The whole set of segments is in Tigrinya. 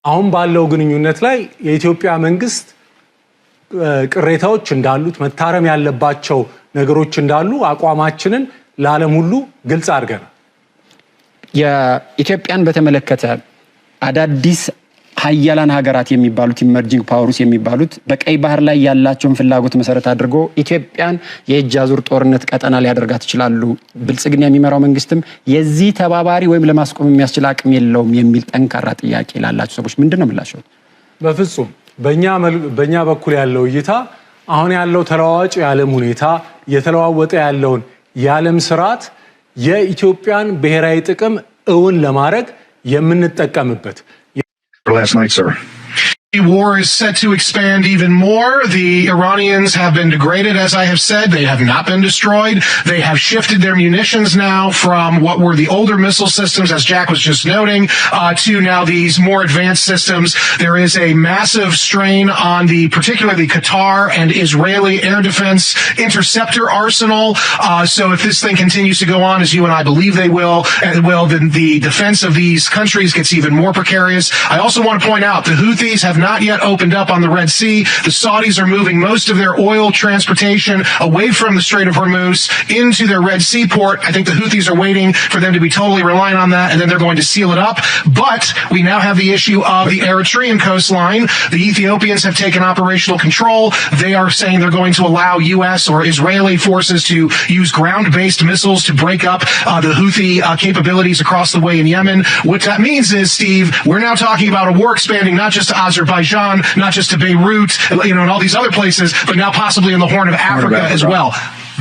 አሁን ባለው ግንኙነት ላይ የኢትዮጵያ መንግስት ቅሬታዎች እንዳሉት፣ መታረም ያለባቸው ነገሮች እንዳሉ አቋማችንን ለዓለም ሁሉ ግልጽ አድርገናል። የኢትዮጵያን በተመለከተ አዳዲስ ሀያላን ሀገራት የሚባሉት፣ emerging powers የሚባሉት፣ በቀይ ባህር ላይ ያላቸውን ፍላጎት መሰረት አድርጎ ኢትዮጵያን የእጅ አዙር ጦርነት ቀጠና ሊያደርጋት ይችላሉ፣ ብልጽግና የሚመራው መንግስትም የዚህ ተባባሪ ወይም ለማስቆም የሚያስችል አቅም የለውም የሚል ጠንካራ ጥያቄ ላላቸው ሰዎች ምንድን ነው ምላሽዎት? በፍጹም። በእኛ በኩል ያለው እይታ፣ አሁን ያለው ተለዋዋጭ የዓለም ሁኔታ፣ እየተለዋወጠ ያለውን የዓለም ስርዓት የኢትዮጵያን ብሔራዊ ጥቅም እውን ለማድረግ የምንጠቀምበት last night, sir. The war is set to expand even more. The Iranians have been degraded, as I have said. They have not been destroyed. They have shifted their munitions now from what were the older missile systems, as Jack was just noting, uh, to now these more advanced systems. There is a massive strain on the, particularly the Qatar and Israeli air defense interceptor arsenal. Uh, so if this thing continues to go on, as you and I believe they will, uh, well, then the defense of these countries gets even more precarious. I also want to point out the Houthis have not yet opened up on the Red Sea. The Saudis are moving most of their oil transportation away from the Strait of Hormuz into their Red Sea port. I think the Houthis are waiting for them to be totally reliant on that, and then they're going to seal it up. But we now have the issue of the Eritrean coastline. The Ethiopians have taken operational control. They are saying they're going to allow U S or Israeli forces to use ground-based missiles to break up uh, the Houthi uh, capabilities across the way in Yemen. What that means is, Steve, we're now talking about a war expanding not just to Azerbaijan, not just to Beirut, you know, and all these other places, but now possibly in the Horn of Africa as well.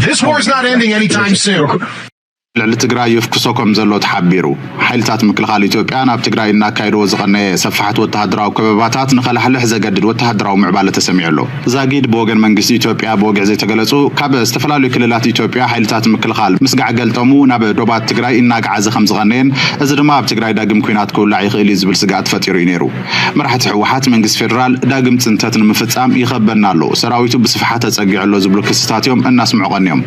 This war is not ending anytime soon. ልዕሊ ትግራይ ይፍክሶ ከም ዘሎ ተሓቢሩ። ሓይልታት ምክልኻል ኢትዮጵያ ናብ ትግራይ እናካየድዎ ዝቐነየ ሰፋሕቲ ወተሃደራዊ ከበባታት ንኸላሕልሕ ዘገድድ ወተሃደራዊ ምዕባለ ተሰሚዑ ኣሎ። ዛጊድ ብወገን መንግስቲ ኢትዮጵያ ብወግዒ ዘይተገለጹ፣ ካብ ዝተፈላለዩ ክልላት ኢትዮጵያ ሓይልታት ምክልኻል ምስጋዕ ገልጠሙ ናብ ዶባት ትግራይ እናገዓዘ ከም ዝቐነየን፣ እዚ ድማ ኣብ ትግራይ ዳግም ኲናት ክውላዕ ይኽእል እዩ ዝብል ስግኣት ፈጢሩ እዩ ነይሩ። መራሕቲ ህወሓት፣ መንግስቲ ፌደራል ዳግም ፅንተት ንምፍፃም ይኸበና ኣሎ፣ ሰራዊቱ ብስፍሓት ተፀጊዑ ኣሎ ዝብሉ ክስታት እዮም እናስምዑ ቀንዮም።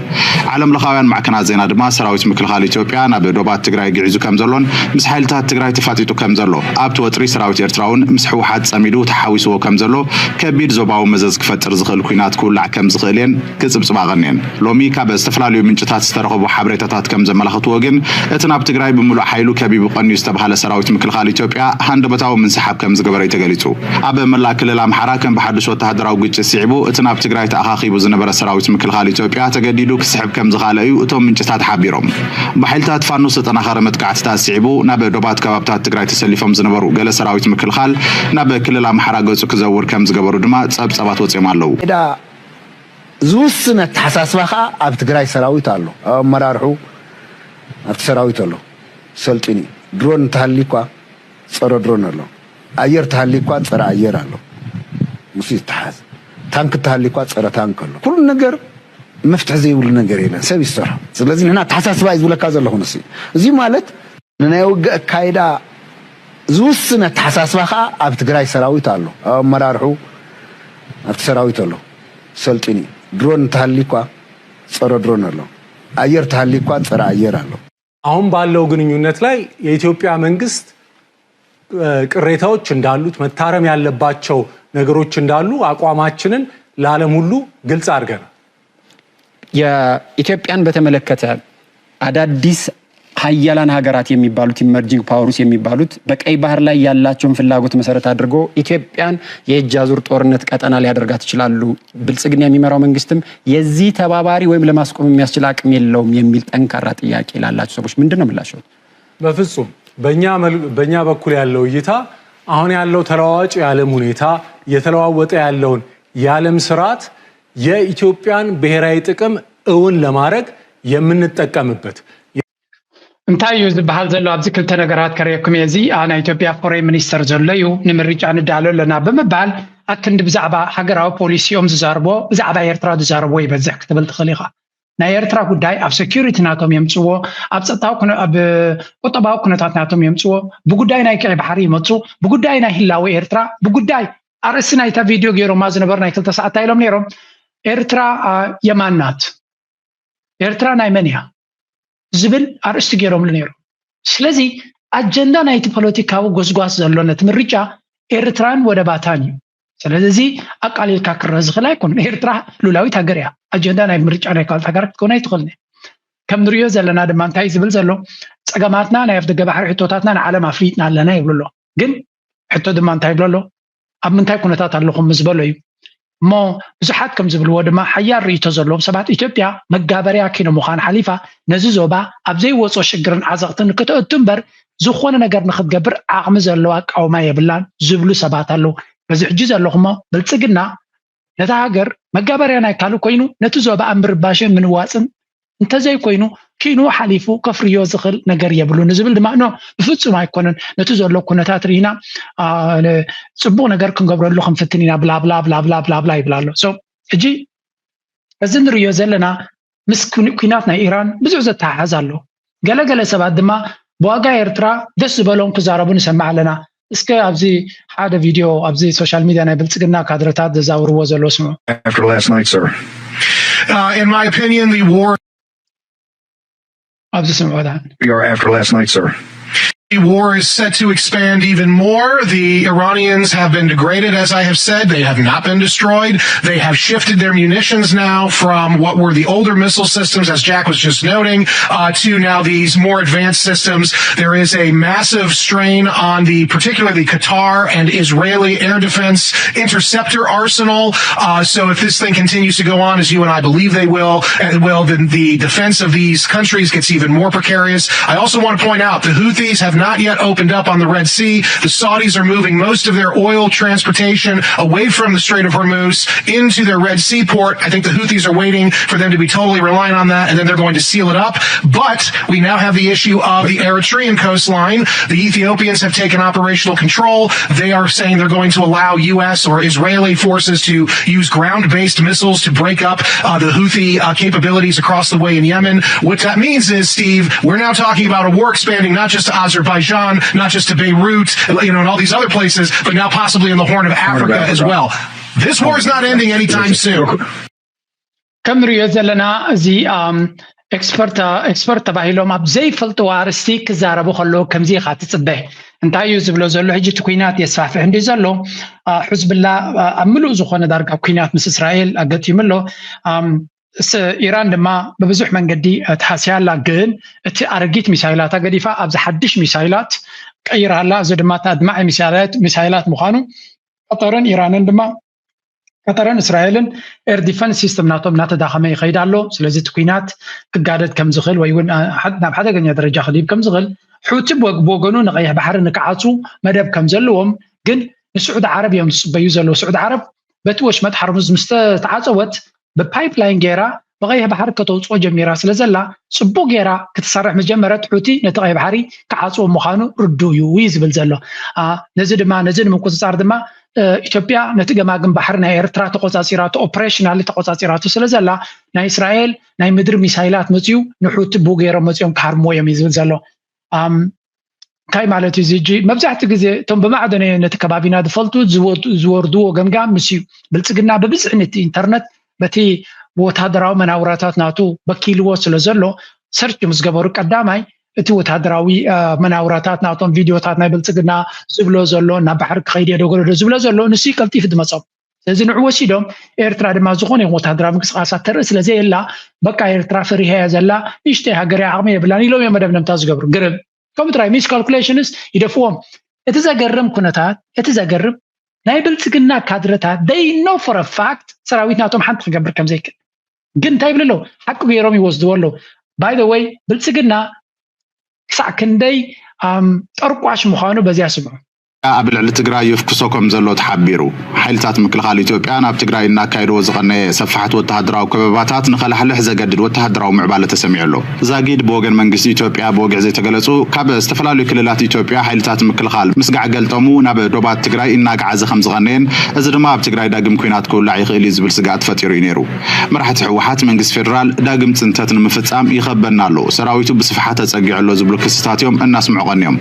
ዓለም ለኻውያን ማዕከናት ዜና ድማ ሰራዊት ምክልኻል ኢትዮጵያ ናብ ዶባት ትግራይ ግዒዙ ከም ዘሎን ምስ ሓይልታት ትግራይ ተፋጢጡ ከም ዘሎ፣ ኣብቲ ወጥሪ ሰራዊት ኤርትራ እውን ምስ ህወሓት ፀሚዱ ተሓዊስዎ ከም ዘሎ፣ ከቢድ ዞባዊ መዘዝ ክፈጥር ዝኽእል ኲናት ክውላዕ ከም ዝኽእል እየን ክጽብጽባ ቀንየን። ሎሚ ካብ ዝተፈላለዩ ምንጭታት ዝተረኸቡ ሓበሬታታት ከም ዘመላኽትዎ ግን፣ እቲ ናብ ትግራይ ብምሉእ ሓይሉ ከቢቡ ቀንዩ ዝተባህለ ሰራዊት ምክልኻል ኢትዮጵያ ሃንደበታዊ ምንስሓብ ከም ዝገበረ እዩ ተገሊጹ። ኣብ መላእ ክልል ኣምሓራ ከም ብሓዱሽ ወተሃደራዊ ግጭት ስዒቡ እቲ ናብ ትግራይ ተኣኻኺቡ ዝነበረ ሰራዊት ምክልኻል ኢትዮጵያ ተገዲዱ ክስሕብ ከም ዝኸኣለ እዩ እቶም ምንጭታት ሓቢሮም። ብሓይልታት ፋኖ ዝተጠናኸረ መጥቃዕትታት ስዒቡ ናብ ዶባት ከባብታት ትግራይ ተሰሊፎም ዝነበሩ ገለ ሰራዊት ምክልኻል ናብ ክልል ኣምሓራ ገጹ ክዘውር ከም ዝገበሩ ድማ ጸብጸባት ወጺኦም ኣለዉ። ዝውስን ኣተሓሳስባ ከዓ ኣብ ትግራይ ሰራዊት ኣሎ። ኣብ ኣመራርሑ ኣብቲ ሰራዊት ኣሎ ሰልጢኑ እዩ። ድሮን እንተሃልዩ እኳ ጸረ ድሮን ኣሎ፣ ኣየር ተሃልዩ እኳ ጸረ ኣየር ኣሎ። ምስ ይተሓዝ ታንክ እንተሃልዩ እኳ ጸረ ታንክ ኣሎ። ኩሉ ነገር መፍትሒ ዘይብሉ ነገር የለን፣ ሰብ ይሰርሖ። ስለዚ ንሕና ኣተሓሳስባ እዩ ዝብለካ ዘለኹ ንሱ። እዚ ማለት ንናይ ውግእ ኣካይዳ ዝውስን ኣተሓሳስባ ከዓ ኣብ ትግራይ ሰራዊት ኣሎ፣ ኣብ ኣመራርሑ ኣብቲ ሰራዊት ኣሎ ሰልጢኑ እዩ። ድሮን እንተሃልዩ እኳ ጸረ ድሮን ኣሎ፣ ኣየር ተሃልዩ እኳ ጸረ ኣየር ኣሎ። አሁን ባለው ግንኙነት ላይ የኢትዮጵያ መንግስት ቅሬታዎች እንዳሉት፣ መታረም ያለባቸው ነገሮች እንዳሉ አቋማችንን ለዓለም ሁሉ ግልጽ አድርገናል። የኢትዮጵያን በተመለከተ አዳዲስ ሀያላን ሀገራት የሚባሉት፣ emerging powers የሚባሉት፣ በቀይ ባህር ላይ ያላቸውን ፍላጎት መሰረት አድርጎ ኢትዮጵያን የእጅ አዙር ጦርነት ቀጠና ሊያደርጋት ይችላሉ፣ ብልጽግና የሚመራው መንግስትም የዚህ ተባባሪ ወይም ለማስቆም የሚያስችል አቅም የለውም የሚል ጠንካራ ጥያቄ ላላቸው ሰዎች ምንድን ነው ምላሽዎት? በፍጹም። በእኛ በኩል ያለው እይታ፣ አሁን ያለው ተለዋዋጭ የዓለም ሁኔታ፣ እየተለዋወጠ ያለውን የዓለም ስርዓት የኢትዮጵያን ብሔራዊ ጥቅም እውን ለማድረግ የምንጠቀምበት። እንታይ እዩ ዝበሃል ዘሎ? ኣብዚ ክልተ ነገራት ከርእየኩም እየ። እዚ ናይ ኢትዮጵያ ፎሬን ሚኒስተር ዘሎ እዩ፣ ንምርጫ ንዳሎ ኣለና ብምባል ኣክንዲ ብዛዕባ ሃገራዊ ፖሊሲኦም ዝዛርቦ፣ ብዛዕባ ኤርትራ ዝዛርቦ ይበዝሕ ክትብል ትኽእል ኢኻ። ናይ ኤርትራ ጉዳይ ኣብ ሴኩሪቲ ናቶም የምፅዎ፣ ኣብ ጸጥታዊ ኣብ ቁጠባዊ ኩነታት ናቶም የምፅዎ፣ ብጉዳይ ናይ ቀይ ባሕሪ ይመፁ፣ ብጉዳይ ናይ ህላወ ኤርትራ፣ ብጉዳይ ኣርእስቲ ናይታ ቪድዮ ገይሮማ ዝነበሩ ናይ ክልተ ሰዓት እንታይ ኢሎም ነይሮም? ኤርትራ የማን ናት፣ ኤርትራ ናይ መን እያ ዝብል ኣርእስቲ ገይሮምሉ ነይሮም። ስለዚ ኣጀንዳ ናይቲ ፖለቲካዊ ጎስጓስ ዘሎ ነቲ ምርጫ ኤርትራን ወደባታን እዩ። ስለዚ እዚ ኣቃሊልካ ክረአ ዝኽእል ኣይኮነን። ኤርትራ ሉላዊት ሃገር እያ። ኣጀንዳ ናይ ምርጫ ናይ ካልኦት ሃገራት ክትከውን ኣይትኽእልን እያ። ከም ንሪኦ ዘለና ድማ እንታይ ዝብል ዘሎ፣ ጸገማትና ናይ ኣፍደገ ባሕሪ ሕቶታትና ንዓለም ኣፍሊጥና ኣለና ይብሉ ኣሎ። ግን ሕቶ ድማ እንታይ ይብሎ ኣሎ? ኣብ ምንታይ ኩነታት ኣለኹም ምስ በሎ እዩ። እሞ ብዙሓት ከም ዝብልዎ ድማ ሓያል ርእይቶ ዘለዎም ሰባት ኢትዮጵያ መጋበርያ ኪኖ ምዃን ሓሊፋ ነዚ ዞባ ኣብ ዘይወጾ ሽግርን ዓዘቕትን ክተእቱ እምበር ዝኾነ ነገር ንክትገብር ዓቕሚ ዘለዋ ኣቃውማ የብላን ዝብሉ ሰባት ኣለዉ። በዚ ሕጂ ዘለኹሞ ብልጽግና ነታ ሃገር መጋበርያ ናይ ካልእ ኮይኑ ነቲ ዞባ ኣብ ምርባሽን ምንዋጽን እንተዘይኮይኑ ኪኑ ሓሊፉ ከፍርዮ ዝኽእል ነገር የብሉን ዝብል ድማ ኖ ብፍጹም ኣይኮነን። ነቲ ዘሎ ኩነታት ርኢና ጽቡቕ ነገር ክንገብረሉ ክንፍትን ኢና ብላብላ ብላብላ ብላብላ ይብል ኣሎ። ሕጂ እዚ ንርእዮ ዘለና ምስ ኩናት ናይ ኢራን ብዙሕ ዘተሓሓዝ ኣሎ። ገለገለ ሰባት ድማ ብዋጋ ኤርትራ ደስ ዝበሎም ክዛረቡ ንሰምዕ ኣለና። እስከ ኣብዚ ሓደ ቪድዮ ኣብዚ ሶሻል ሚድያ ናይ ብልጽግና ካድረታት ዘዛውርዎ ዘሎ ስምዑ። After last night, sir. Uh, in my opinion, the war ኣብዚ ስምዑ። We are after last night, sir. The war is set to expand even more. The Iranians have been degraded, as I have said. They have not been destroyed. They have shifted their munitions now from what were the older missile systems, as Jack was just noting, uh, to now these more advanced systems. There is a massive strain on the, particularly Qatar and Israeli air defense interceptor arsenal. Uh, so if this thing continues to go on, as you and I believe they will, uh, well, then the defense of these countries gets even more precarious. I also want to point out the Houthis have not yet opened up on the Red Sea. The Saudis are moving most of their oil transportation away from the Strait of Hormuz into their Red Sea port. I think the Houthis are waiting for them to be totally reliant on that, and then they're going to seal it up. But we now have the issue of the Eritrean coastline. The Ethiopians have taken operational control. They are saying they're going to allow U S or Israeli forces to use ground-based missiles to break up uh, the Houthi uh, capabilities across the way in Yemen. What that means is, Steve, we're now talking about a war expanding not just to Azerbaijan, not just to Beirut, you know, and all these other places, but now possibly in the Horn of Africa as well. This war is not ending anytime soon. ከም ንሪኦ ዘለና እዚ ኤክስፐርት ተባሂሎም ኣብ ዘይፈልጥዎ ኣርስቲ ክዛረቡ ከለዉ ከምዚ ኢኻ ትፅበ። እንታይ እዩ ዝብሎ ዘሎ? ሕጂ እቲ ኩናት የስፋሕፍሕ እንዲ ዘሎ፣ ሕዝብላ ኣብ ምሉእ ዝኾነ ዳርጋ ኩናት ምስ እስራኤል ኣገጢሙ ኣሎ። ኢራን ድማ ብብዙሕ መንገዲ ተሃስያ ኣላ። ግን እቲ ኣረጊት ሚሳይላታ ገዲፋ ኣብዚ ሓድሽ ሚሳይላት ቀይራ ኣላ። እዚ ድማ ኣድማዒ ሚሳይላት ምዃኑ ቀጠርን ኢራንን ድማ ቀጠርን እስራኤልን ኤር ዲፈንስ ሲስተም ናቶም እናተዳኸመ ይኸይድ ኣሎ። ስለዚ እቲ ኩናት ክጋደድ ከም ዝኽእል ወይ እውን ናብ ሓደገኛ ደረጃ ክድይብ ከም ዝኽእል፣ ሑቲ ብወገኑ ንቀይሕ ባሕሪ ንክዓፁ መደብ ከም ዘለዎም፣ ግን ንስዑዲ ዓረብ እዮም ዝፅበዩ ዘለዉ። ስዑዲ ዓረብ በቲ ወሽመጥ ሓርሙዝ ምስ ተዓፀወት ብፓይፕላይን ገይራ ብቀይሕ ባሕሪ ከተውፅኦ ጀሚራ ስለ ዘላ፣ ፅቡቅ ገይራ ክትሰርሕ ምስ ጀመረት ሑቲ ነቲ ቀይሕ ባሕሪ ክዓፅዎ ምዃኑ ርዱእ እዩ እዩ ዝብል ዘሎ። ነዚ ድማ ነዚ ንምቁፅፃር ድማ ኢትዮጵያ ነቲ ገማግም ባሕሪ ናይ ኤርትራ ተቆፃፂራቶ፣ ኦፕሬሽናሊ ተቆፃፂራቶ ስለ ዘላ ናይ እስራኤል ናይ ምድሪ ሚሳይላት መፅዩ ንሑቲ ብኡ ገይሮም መፅዮም ክሃርምዎ እዮም እዩ ዝብል ዘሎ። እንታይ ማለት እዩ እዚ? ሕጂ መብዛሕትኡ ግዜ እቶም ብማዕዶ ነቲ ከባቢና ዝፈልጡ ዝወርድዎ ገምጋም ምስ እዩ። ብልፅግና ብብዝሒ ነቲ ኢንተርነት በቲ ወታደራዊ መናውራታት ናቱ በኪልዎ ስለ ዘሎ ሰርች ምስ ገበሩ ቀዳማይ እቲ ወታደራዊ መናውራታት ናቶም ቪድዮታት ናይ ብልፅግና ዝብሎ ዘሎ ናብ ባሕሪ ክኸይድ እየ ዶ ገለ ዶ ዝብሎ ዘሎ ንሱ ቀልጢፉ ዝመፆም። ስለዚ ንዑ ወሲዶም ኤርትራ ድማ ዝኾነ ይኹን ወታደራዊ ምንቅስቃሳት ተርኢ ስለ ዘየላ በቃ ኤርትራ ፈሪሃ እያ ዘላ፣ ንእሽተይ ሃገር እያ፣ ዓቕሚ የብላን ኢሎም እዮም መደምደምታ ዝገብሩ። ግርም። ከምኡ ጥራይ ሚስ ካልኩሌሽንስ ይደፍዎም። እቲ ዘገርም ኩነታት እቲ ዘገርም ናይ ብልፅግና ካድረታት they know for a fact ሰራዊት ናቶም ሓንቲ ክገብር ከም ዘይክእል ግን እንታይ ይብሉ ኣለዉ? ሓቂ ገይሮም ይወስድዎ ኣለዉ። By the way ብልፅግና ክሳዕ ክንደይ ጠርቋሽ ምዃኑ በዚያ ስምዑ። ኣብ ልዕሊ ትግራይ የፍክሶ ከም ዘሎ ተሓቢሩ። ሓይልታት ምክልኻል ኢትዮጵያ ናብ ትግራይ እናካየድዎ ዝቐነየ ሰፋሕቲ ወተሃደራዊ ከበባታት ንኸላሕልሕ ዘገድድ ወተሃደራዊ ምዕባለ ተሰሚዑ ኣሎ። ዛጊድ ብወገን መንግስቲ ኢትዮጵያ ብወግዒ ዘይተገለጹ፣ ካብ ዝተፈላለዩ ክልላት ኢትዮጵያ ሓይልታት ምክልኻል ምስጋዕ ገልጠሙ ናብ ዶባት ትግራይ እናገዓዘ ከም ዝቐነየን፣ እዚ ድማ ኣብ ትግራይ ዳግም ኲናት ክውላዕ ይኽእል እዩ ዝብል ስግኣት ፈጢሩ እዩ ነይሩ። መራሕቲ ህወሓት መንግስቲ ፌደራል ዳግም ፅንተት ንምፍፃም ይኸበና ኣሎ፣ ሰራዊቱ ብስፍሓት ተፀጊዑ ኣሎ ዝብሉ ክስታት እዮም እናስምዑ ቀንዮም።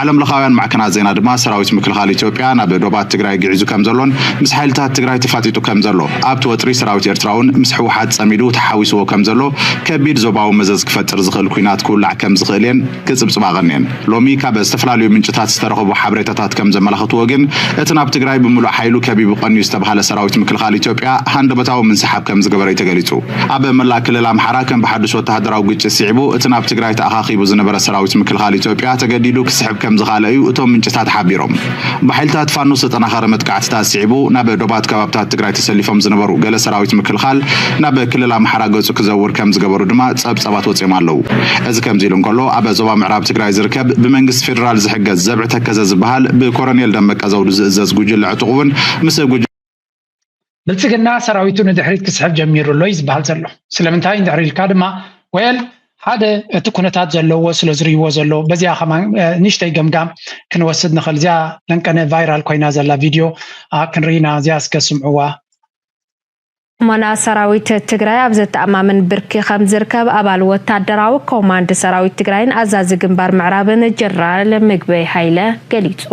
ዓለም ለኻውያን ማዕከናት ዜና ድማ ሰራዊት ምክልኻል ኢትዮጵያ ናብ ዶባት ትግራይ ግዒዙ ከም ዘሎን ምስ ሓይልታት ትግራይ ተፋጢጡ ከም ዘሎ፣ ኣብቲ ወጥሪ ሰራዊት ኤርትራ እውን ምስ ህወሓት ጸሚዱ ተሓዊስዎ ከም ዘሎ ከቢድ ዞባዊ መዘዝ ክፈጥር ዝኽእል ኲናት ክውላዕ ከም ዝኽእል እየን ክጽብጽባ ቀንየን። ሎሚ ካብ ዝተፈላለዩ ምንጭታት ዝተረኸቡ ሓበሬታታት ከም ዘመላኽትዎ ግን፣ እቲ ናብ ትግራይ ብምሉእ ሓይሉ ከቢቡ ቀንዩ ዝተባህለ ሰራዊት ምክልኻል ኢትዮጵያ ሃንደበታዊ ምንስሓብ ከም ዝገበረ እዩ ተገሊጹ። ኣብ መላእ ክልል ኣምሓራ ከም ብሓዱሽ ወተሃደራዊ ግጭት ስዒቡ እቲ ናብ ትግራይ ተኣኻኺቡ ዝነበረ ሰራዊት ምክልኻል ኢትዮጵያ ተገዲዱ ክስሕብ ከም ዝኽኣለ እዩ እቶም ምንጭታት ሓቢሮም። ብሓይልታት ፋኖ ዝተጠናኸረ መጥቃዕትታት ስዒቡ ናብ ዶባት ከባብታት ትግራይ ተሰሊፎም ዝነበሩ ገለ ሰራዊት ምክልኻል ናብ ክልል ኣምሓራ ገጹ ክዘውር ከም ዝገበሩ ድማ ጸብጸባት ወጺኦም ኣለዉ። እዚ ከምዚ ኢሉ እንከሎ፣ ኣብ ዞባ ምዕራብ ትግራይ ዝርከብ ብመንግስቲ ፌዴራል ዝሕገዝ ዘብዒ ተከዘ ዝበሃል ብኮረኔል ደመቀ ዘውዱ ዝእዘዝ ጉጅለ ዕጡቕ እውን ምስ ጉጅ- ብልጽግና ሰራዊቱ ንድሕሪት ክስሕብ ጀሚሩ ኣሎ እዩ ዝበሃል ዘሎ። ስለምንታይ እንድሕር ኢልካ ድማ፣ ወል ሓደ እቲ ኩነታት ዘለዎ ስለ ዝርእይዎ ዘሎ፣ በዚኣ ከማን ንእሽተይ ገምጋም ክንወስድ ንኽእል። እዚኣ ለንቀነ ቫይራል ኮይና ዘላ ቪድዮ ክንርኢና፣ እዚኣ እስከ ስምዕዋ። ሞና ሰራዊት ትግራይ ኣብ ዘተኣማምን ብርኪ ከም ዝርከብ ኣባል ወታደራዊ ኮማንድ ሰራዊት ትግራይን ኣዛዚ ግንባር ምዕራብን ጀነራል ምግበይ ሃይለ ገሊጹ።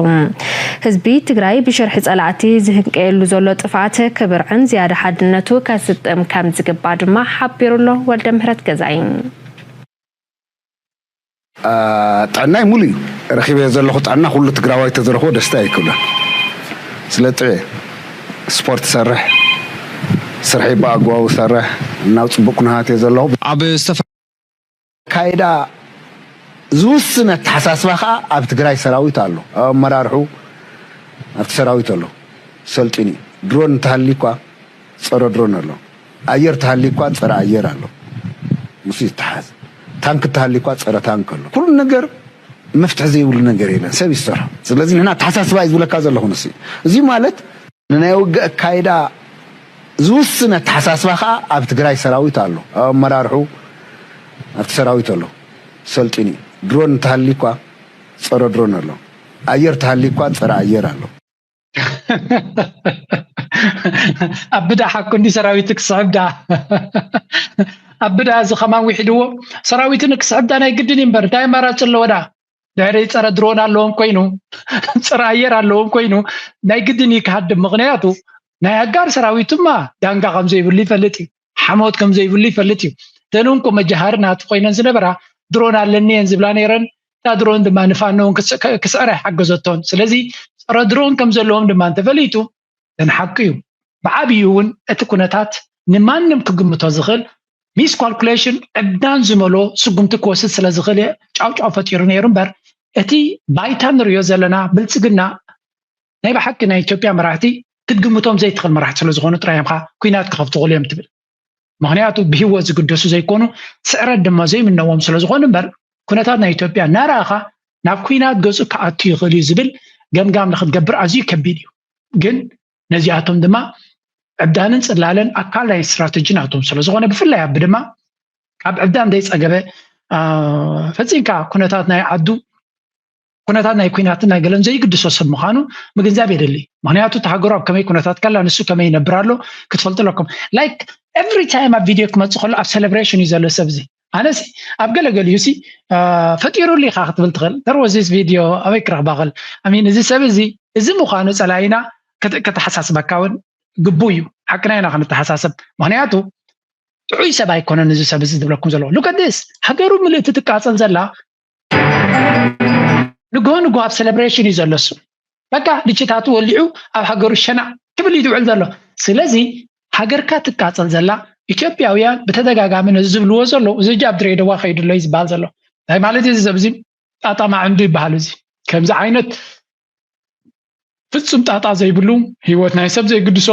ህዝቢ ትግራይ ብሽርሒ ጸላእቲ ዝህንቀየሉ ዘሎ ጥፍኣት ክብርዕን ዝያዳ ሓድነቱ ከስጥም ከም ዝግባእ ድማ ሓቢሩ ኣሎ። ወልደ ምህረት ገዛኢ። ጥዕናይ ሙሉ እዩ ረኺበ ዘለኹ። ጥዕና ኩሉ ትግራዋይ ተዝረኽቦ ደስታ ኣይክብለን። ስለ ጥዑየ ስፖርት ሰርሕ፣ ስርሐይ ብኣግባቡ ሰርሕ፣ ናብ ፅቡቅ ኩነታት እየ ዘለኹ። ኣብ ዝተፈ ካይዳ ዝውስን ኣተሓሳስባ ከዓ ኣብ ትግራይ ሰራዊት ኣሎ፣ ኣብ ኣመራርሑ ኣብቲ ሰራዊት ኣሎ ሰልጢኑ እዩ። ድሮን እንተሃልዩ እኳ ፀረ ድሮን ኣሎ፣ ኣየር ተሃልዩ እኳ ፀረ ኣየር ኣሎ፣ ምስ ይተሓዝ። ታንክ ተሃልዩ እኳ ፀረ ታንክ ኣሎ። ኩሉ ነገር መፍትሒ ዘይብሉ ነገር የለን፣ ሰብ ይሰርሖ። ስለዚ ንሕና ኣተሓሳስባ እዩ ዝብለካ ዘለኹ ንስ። እዚ ማለት ንናይ ውግእ ኣካይዳ ዝውስን ኣተሓሳስባ ከዓ ኣብ ትግራይ ሰራዊት ኣሎ፣ ኣብ ኣመራርሑ ኣብቲ ሰራዊት ኣሎ ሰልጢኑ እዩ። ድሮን እንተሃልዩ እኳ ፀረ ድሮን ኣሎ፣ ኣየር ተሃልዩ እኳ ፀረ ኣየር ኣሎ። ኣብ ብዳ ሓኩ እንዲ ሰራዊት ክስዕብ ዳ ኣብ ብዳ እዚ ከማን ውሒድዎ ሰራዊትን ክስዕብ ዳ ናይ ግድን እዩ እምበር እንታይ ኣማራጭ ኣለዎ ዳ? ድሕሪ ፀረ ድሮን ኣለዎም ኮይኑ ፀረ ኣየር ኣለዎም ኮይኑ ናይ ግድን እዩ ክሃድም። ምክንያቱ ናይ ኣጋር ሰራዊትማ ዳንጋ ከም ዘይብሉ ይፈልጥ እዩ፣ ሓሞት ከም ዘይብሉ ይፈልጥ እዩ። እተን እንኮ መጃሃሪ ናቱ ኮይነን ዝነበራ ድሮን ኣለኒ እየን ዝብላ ነይረን። እታ ድሮን ድማ ንፋኖ እውን ክስዕራ ይሓገዘቶን። ስለዚ ፀረ ድሮን ከም ዘለዎም ድማ እንተፈሊጡ ግን ሓቂ እዩ። ብዓብዩ እውን እቲ ኩነታት ንማንም ክግምቶ ዝኽእል ሚስ ኳልኩሌሽን ዕብዳን ዝመሎ ስጉምቲ ክወስድ ስለ ዝኽእል እየ ጫውጫው ፈጢሩ ነይሩ እምበር እቲ ባይታ ንሪኦ ዘለና ብልፅግና ናይ ብሓቂ ናይ ኢትዮጵያ መራሕቲ ክትግምቶም ዘይትኽእል መራሕቲ ስለ ዝኾኑ ጥራይ እዮም ኳ ኲናት ክኸፍቱ ክእሉ እዮም ትብል። ምኽንያቱ ብህይወት ዝግደሱ ዘይኮኑ ስዕረት ድማ ዘይምነዎም ስለ ዝኾኑ እምበር ኩነታት ናይ ኢትዮጵያ እናረኣኻ ናብ ኲናት ገፁ ክኣቱ ይኽእል እዩ ዝብል ገምጋም ንክትገብር ኣዝዩ ከቢድ እዩ። ግን ነዚኣቶም ድማ ዕብዳንን ፅላለን ኣካል ናይ ስትራተጂ ናቶም ስለ ዝኾነ ብፍላይ ኣቢ ድማ ካብ ዕብዳን ዘይፀገበ ፈፂምካ ኩነታት ናይ ዓዱ ኩነታት ናይ ኲናትን ናይ ገለን ዘይግድሶ ሰብ ምዃኑ ምግንዛብ የድሊ። ምክንያቱ እቲ ሃገሩ ኣብ ከመይ ኩነታት ከላ ንሱ ከመይ ይነብር ኣሎ ክትፈልጡ ኣለኩም። Like every time ኣብ ቪድዮ ክመፅእ ከሎ ኣብ ሴሌብሬሽን እዩ ዘሎ ሰብ እዚ። ኣነሲ ኣብ ገለገሊኡ ሲ ፈጢሩሉ ኢኻ ክትብል ትኽእል። There was this video ኣበይ ክረኽባ ክእል? I mean እዚ ሰብ እዚ እዚ ምዃኑ ፀላኢና ከተሓሳስበካ እውን ግቡ እዩ። ሓቅና ኢና ክንተሓሳሰብ። ምክንያቱ ጥዑይ ሰብ ኣይኮነን እዚ ሰብ እዚ ዝብለኩም ዘለኹ። Look at this ሃገሩ ምልእቲ ትቃፀል ዘላ ንግሆ ንግሆ ኣብ ሴሌብሬሽን እዩ ዘሎ እሱ። በቃ ድችታቱ ወሊዑ ኣብ ሃገሩ ሸናዕ ክብል እዩ ዝውዕል ዘሎ። ስለዚ ሃገርካ ትቃፀል ዘላ ኢትዮጵያውያን ብተደጋጋሚ ነዚ ዝብልዎ ዘለዉ እዚ ሕጂ ኣብ ድሬዳዋ ከይዱ ኣሎ እዩ ዝበሃል ዘሎ። እንታይ ማለት እዩ እዚ ሰብ እዚ? ጣጣ ማዕንዱ ይበሃል እዚ። ከምዚ ዓይነት ፍፁም ጣጣ ዘይብሉ ህይወት ናይ ሰብ ዘይግድሶ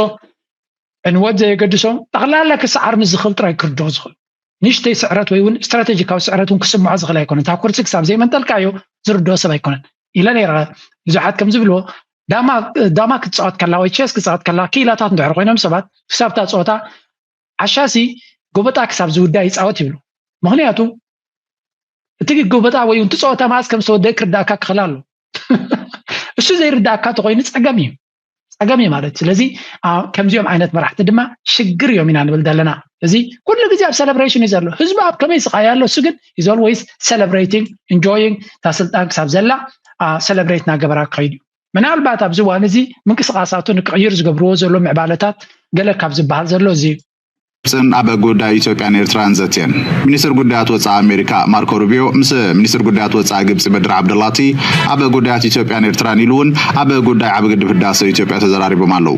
ዕንወት ዘየገድሶ ጠቕላላ ክሰዓር ምስ ዝኽእል ጥራይ ክርድኦ ዝኽእል ንእሽተይ ስዕረት ወይ እውን ስትራቴጂካዊ ስዕረት እውን ክስምዖ ዝኽእል ኣይኮነን። እታ ኩርሲ ክሳብ ዘይመንጠልካዮ ዝርድኦ ሰብ ኣይኮነን ኢለ ነይረ። ብዙሓት ከም ዝብልዎ ዳማ ክትፃወት ከላ ወይ ቸስ ክትፃወት ከላ ክኢላታት እንድሕር ኮይኖም ሰባት ክሳብ እታ ፀወታ ዓሻሲ ጎበጣ ክሳብ ዝውዳእ ይፃወት ይብሉ። ምክንያቱ እቲ ጎበጣ ወይ እውን እቲ ፀወታ መዓስ ከም ዝተወደአ ክርዳእካ ክኽእል ኣሎ። እሱ ዘይርዳእካ ተኮይኑ ፀገም እዩ። ፀገም እዩ ማለት ስለዚ ከምዚኦም ዓይነት መራሕቲ ድማ ሽግር እዮም ኢና ንብል ዘለና። እዚ ኩሉ ግዜ ኣብ ሰለብሬሽን እዩ ዘሎ ህዝቢ ኣብ ከመይ ስቃይ ኣሎ እሱ ግን is always celebrating enjoying እታ ስልጣን ክሳብ ዘላ ሰለብሬት እናገበራ ክኸይድ እዩ። ምናልባት ኣብዚ እዋን እዚ ምንቅስቃሳቱ ንክቕይር ዝገብርዎ ዘሎ ምዕባለታት ገለ ካብ ዝበሃል ዘሎ እዚ እዩ። ግብፅን ኣብ ጉዳይ ኢትዮጵያን ኤርትራን ዘትየን። ሚኒስትር ጉዳያት ወፃኢ ኣሜሪካ ማርኮ ሩቢዮ ምስ ሚኒስትር ጉዳያት ወፃኢ ግብፂ በድር ዓብደላቲ ኣብ ጉዳያት ኢትዮጵያን ኤርትራን ኢሉ እውን ኣብ ጉዳይ ዓቢ ግድብ ህዳሰ ኢትዮጵያ ተዘራሪቦም ኣለዉ።